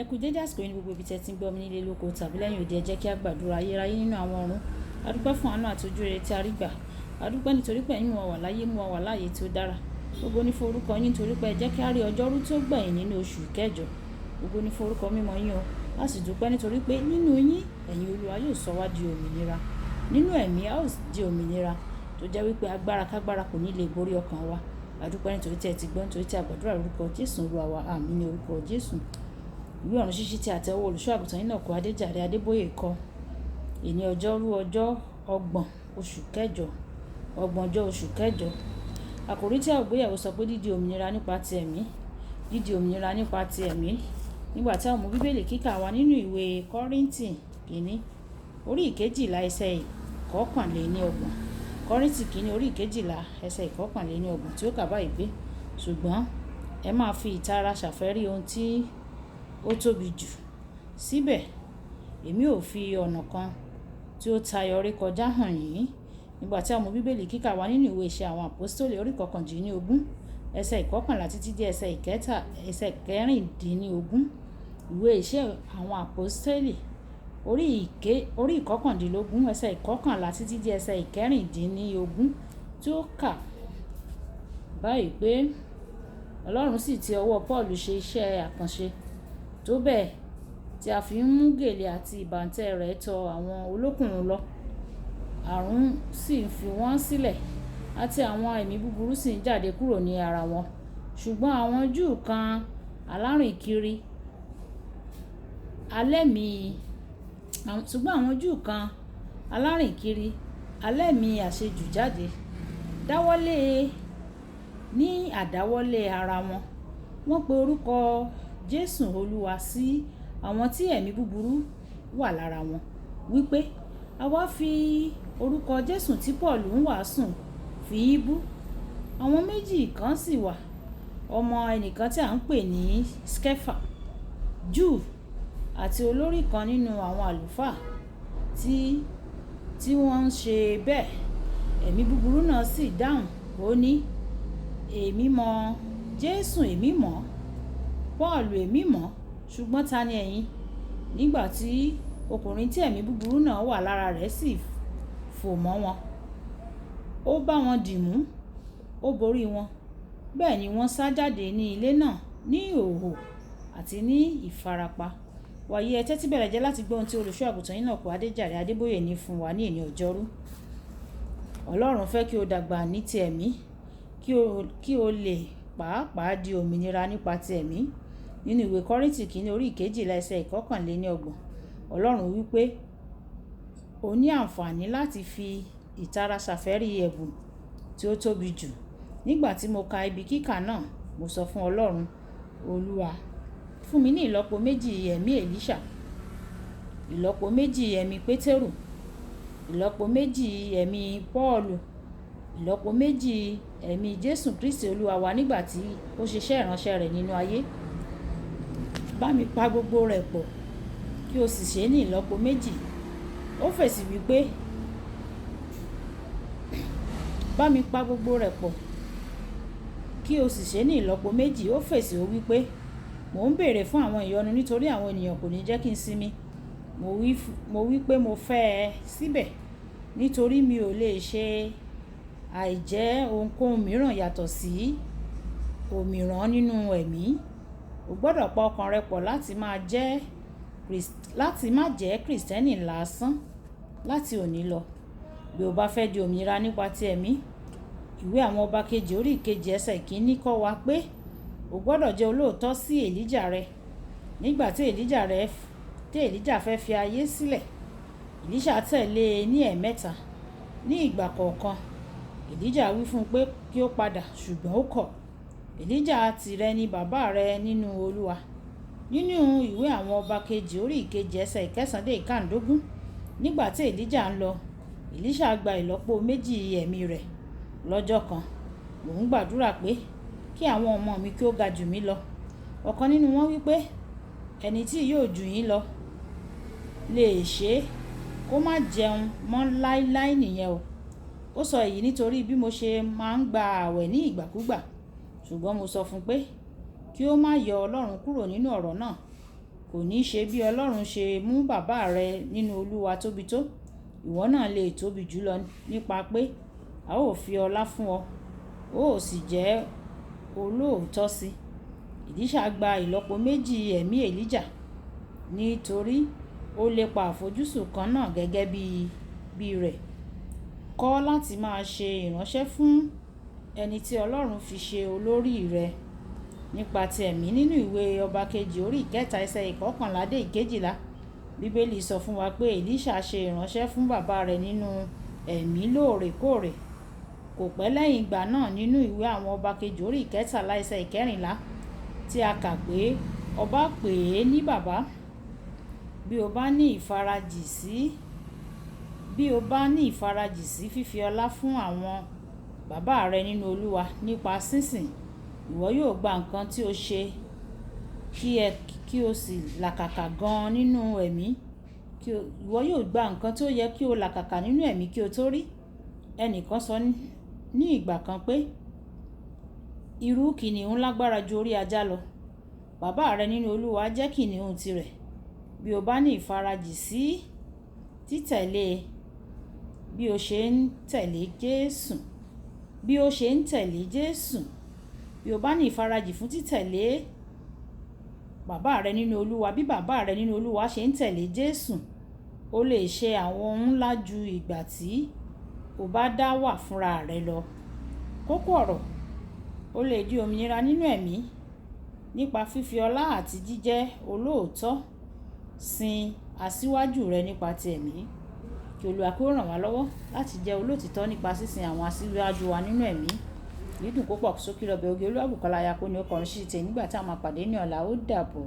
Ẹ kú dédé àsìkò yìí ní gbogbo ibi tí ẹ ti ń gbọ́ mi nílé lóko tàbí lẹ́yìn odi. Ẹ jẹ́ kí a gbàdúrà. Ayérayé nínú àwọn ọ̀run. A dúpẹ́ fún àánú àti ojú rere tí a rí gbà. A dúpẹ́ nítorí pé ẹ̀yin mú wa wà láyé, mú wa wà láàyè tí ó dára. Ògo ní fún orúkọ yín nítorí pé ẹ jẹ́ kí a rí ọjọ́rú tí ó gbẹ̀yìn nínú oṣù kẹjọ. Ògo ní fún orúkọ mímọ́ yín o. A sì dúpẹ́ nítorí pé nínú yín, ẹ̀yin Olúwa yóò sọ wá di òmìnira. Nínú ẹ̀mí a ó di òmìnira tó jẹ́ wípé agbára kágbára kò ní lè borí ọkàn wa. A dúpẹ́ nítorí tí ẹ ti gbọ́, nítorí tí a gbàdúrà lórúkọ Jésù Olúwa wa. Àmín ní orúkọ Jésù. Ìwé ọ̀run ṣíṣí tí àtẹwọ́ olùṣọ́ àgùntàn Enoch Adéjàre Adébóyè kọ. Èní ọjọ́rú ọjọ́ ọgbọ̀n oṣù kẹjọ, ọgbọ̀njọ́ oṣù kẹjọ. Àkòrí tí a ó gbéyẹ̀wò sọ pé dídi òmìnira nípa ti ẹ̀mí, dídi òmìnira nípa ti ẹ̀mí. Nígbà tí a mú Bíbélì kíkà wa nínú ìwé Kọ́ríńtì kìíní, orí ìkejìlá ẹsẹ̀ ìkọkànléní ọgbọ̀n. Kọ́ríńtì kìíní orí ìkejìlá ẹsẹ̀ ìkọkànléní ọgbọ̀n tí ó kà báyìí pé, ṣùgbọ́n ẹ máa fi ìtara ṣàfẹ́rí ohun tí ó tóbi jù. Síbẹ̀ èmi ò fi ọ̀nà kan tí ó tayọ rékọjá hàn yín. Nígbà tí a mú Bíbélì kíkà wa nínú ìwé ìṣe àwọn àpọ́stólì orí kọkàndínlógún, ẹsẹ̀ ìkọkànlá títí dé ẹsẹ̀ ìkẹta, ẹsẹ̀ kẹrìndínlógún. Ìwé ìṣe àwọn àpọ́stólì orí ìkọkàndínlógún, ẹsẹ̀ ìkọkànlá títí dé ẹsẹ̀ ìkẹrìndínlógún tí ó kà báyìí pé, Ọlọ́run sì ti ọwọ́ Paulu ṣe iṣẹ́ àkànṣe tó bẹ́ẹ̀ tí a fi ń mú gèlè àti ìbàntẹ́ rẹ̀ tọ àwọn olókùnrùn lọ. Àrùn sì ń fi wọ́n sílẹ̀ àti àwọn ẹ̀mí búburú sì ń jáde kúrò ní ara wọn. Ṣùgbọ́n àwọn Júù kan alárìnkiri alẹ́mí, ṣùgbọ́n àwọn Júù kan alárìnkiri alẹ́mí àṣejù jáde, dáwọ́lé ní àdáwọ́lé ara wọn. Wọ́n pe orúkọ Jésù Olúwa sí àwọn tí ẹ̀mí búburú wà lára wọn wípé, àwa fi orúkọ Jésù tí Paulu ń wàásù fi í bú. Àwọn méjì kan sì wà, ọmọ ẹnìkan tí à ń pè ní Skefa, Júù àti olórí kan nínú àwọn àlùfáà tí wọ́n ń ṣe bẹ́ẹ̀. Ẹ̀mí búburú náà sì dáhùn, ó ní, èmi mọ̀ Jésù, èmi mọ̀ Paulu, èmi mọ̀, ṣùgbọ́n ta ni ẹ̀yin? Nígbà tí ọkùnrin tí ẹ̀mí búburú náà wà lára rẹ̀ sì fò mọ́ wọn, ó bá wọn dìmú, ó borí wọn. Bẹ́ẹ̀ ni wọ́n sá jáde ní ilé náà ní ìhòhò àti ní ìfarapa. Wàyí ẹ tẹ́tí bẹ̀rẹ̀ jẹ́ láti gbọ́ ohun tí olùṣọ́ àgùntàn Enoch Adéjàre Adébóyè ní fún wa ní èní ọjọ́rú. Ọlọ́run fẹ́ kí o dàgbà ní ti ẹ̀mí, kí o lè pàápàá di òmìnira nípa ti ẹ̀mí. Nínú ìwé Kọ́ríńtì kìíní orí ìkejìlá ẹsẹ̀ ìkọkànléní ọgbọ̀n, Ọlọ́run wípé o ní àǹfààní láti fi ìtara ṣàfẹ́rí ẹ̀bùn tí ó tóbi jù. Nígbà tí mo ka ibi kíkà náà, mo sọ fún Ọlọ́run, Olúwa, fún mi ní ìlọ́po méjì ẹ̀mí Èlíṣà, ìlọ́po méjì ẹ̀mí Pétérù, ìlọ́po méjì ẹ̀mí Paulu, ìlọ́po méjì ẹ̀mí Jésù Kristi Olúwa wa nígbà tí ó ṣiṣẹ́ ìránṣẹ́ rẹ̀ nínú ayé. Bá mi pa gbogbo rẹ̀ pọ̀ kí o sì ṣe é ní ìlọ́po méjì. Ó fèsì wípé, bá mi pa gbogbo rẹ̀ pọ̀ kí o sì ṣe é ní ìlọ́po méjì. Ó fèsì ó wípé, mò ń bèèrè fún àwọn ìyọnu nítorí àwọn ènìyàn kò ní jẹ́ kí n sinmi. Mo wí pé mo fẹ́ ẹ síbẹ̀ nítorí mi ò lè ṣe àìjẹ́ ohunkóhun mìíràn yàtọ̀ sí òmíràn nínú ẹ̀mí. O gbọdọ̀ pa ọkàn rẹ pọ̀ láti má jẹ́ Kristẹni lásán láti òní lọ. Bí o bá fẹ́ di òmìnira nípa ti ẹ̀mí, ìwé àwọn ọba kejì orí ìkejì ẹsẹ̀ ìkíní kọ́ wa pé o gbọdọ̀ jẹ́ olóòótọ́ sí Èlíjà rẹ. Nígbà tí Èlíjà fẹ́ fi ayé sílẹ̀, Èlíṣà tẹ̀lé e ní ẹ̀ẹ̀mẹ́ta. Ní ìgbà kọ̀ọ̀kan, Èlíjà wí fún un pé kí ó padà, ṣùgbọ́n ó kọ̀. Èlíjà tìrẹ ni bàbá rẹ nínú Olúwa. Nínú ìwé àwọn ọba kejì orí ìkejì ẹsẹ̀ ìkẹsàn-án dé ìkàndógún, nígbà tí Èlíjà ń lọ, Èlíṣà gba ìlọ́po méjì ẹ̀mí rẹ̀ lọ́jọ́ kan. Mò ń gbàdúrà pé kí àwọn ọmọ mi kí ó ga jù mí lọ. Ọ̀kan nínú wọn wí pé, ẹni tí yóò jù yín lọ lè ṣe kó má jẹun mọ́ láíláí nìyẹn o. Ó sọ èyí nítorí bí mo ṣe máa ń gba àwẹ̀ ní ìgbàkúgbà. Ṣùgbọ́n mo sọ fún un pé kí ó má yọ Ọlọ́run kúrò nínú ọ̀rọ̀ náà. Kò ní ṣe bí Ọlọ́run ṣe mú bàbá rẹ nínú Olúwa tóbi tó, ìwọ náà lè tóbi jùlọ nípa pé a ó fi ọlá fún ọ, ó sì jẹ́ olóòótọ́ sí. Èlíṣà gba ìlọ́po méjì ẹ̀mí Èlíjà nítorí ó lépa àfojúsùn kan náà gẹ́gẹ́ bí rẹ̀. Kọ́ láti máa ṣe ìránṣẹ́ fún ẹni tí Ọlọ́run fi ṣe olórí rẹ nípa ti ẹ̀mí. Nínú ìwé Ọba Kejì orí 3 ẹsẹ̀ 11 dé 12, Bíbélì sọ fún wa pé Èlíṣà ṣe ìránṣẹ́ fún bàbá rẹ̀ nínú ẹ̀mí lóòrèkóòrè. Kò pẹ́ lẹ́yìn ìgbà náà nínú ìwé àwọn Ọba Kejì orí 13 ẹsẹ̀ 14 tí a kà pé ọba pè é ní bàbá. Bí o bá ní ìfarajì sí, bí o bá ní ìfarajì sí fífi ọlá fún àwọn bàbá rẹ nínú Olúwa nípa sísìn, ìwọ yóò gba nǹkan tí ó ṣe kí o sì làkàkà gan nínú ẹ̀mí. Ìwọ yóò gba nǹkan tí ó yẹ kí o làkàkà nínú ẹ̀mí kí o tó rí. Ẹnìkan sọ ní ìgbà kan pé irú kìnnìún lágbára ju orí ajá lọ. Bàbá rẹ nínú Olúwa jẹ́ kìnnìún tirẹ̀. Bí o bá ní ìfarajì sí títẹ̀lé bí o ṣe ń tẹ̀lé Jésù, bí o ṣe ń tẹ̀lé Jésù, bí o bá ní ìfarajì fún títẹ̀lé bàbá rẹ nínú Olúwa, bí bàbá rẹ nínú Olúwa ṣe ń tẹ̀lé Jésù, o lè ṣe àwọn ohun ńlá ju ìgbà tí o bá dá wà fúnra rẹ lọ. Kókó ọ̀rọ̀, o lè di òmìnira nínú ẹ̀mí nípa fífi ọlá àti jíjẹ́ olóòótọ́ sin asíwájú rẹ nípa ti ẹ̀mí. Kí Olúwa kí ó ràn wá lọ́wọ́ láti jẹ́ olóòtítọ́ nípa sísin àwọn asíwájú wa nínú ẹ̀mí. Dídùn púpọ̀ sókè lọ́bẹ̀ oge. Olúwabùkọ́lá Ayako ni ó kọrin sí tẹ̀ nígbà tí a máa pàdé ní ọ̀la. Ó dàbọ̀.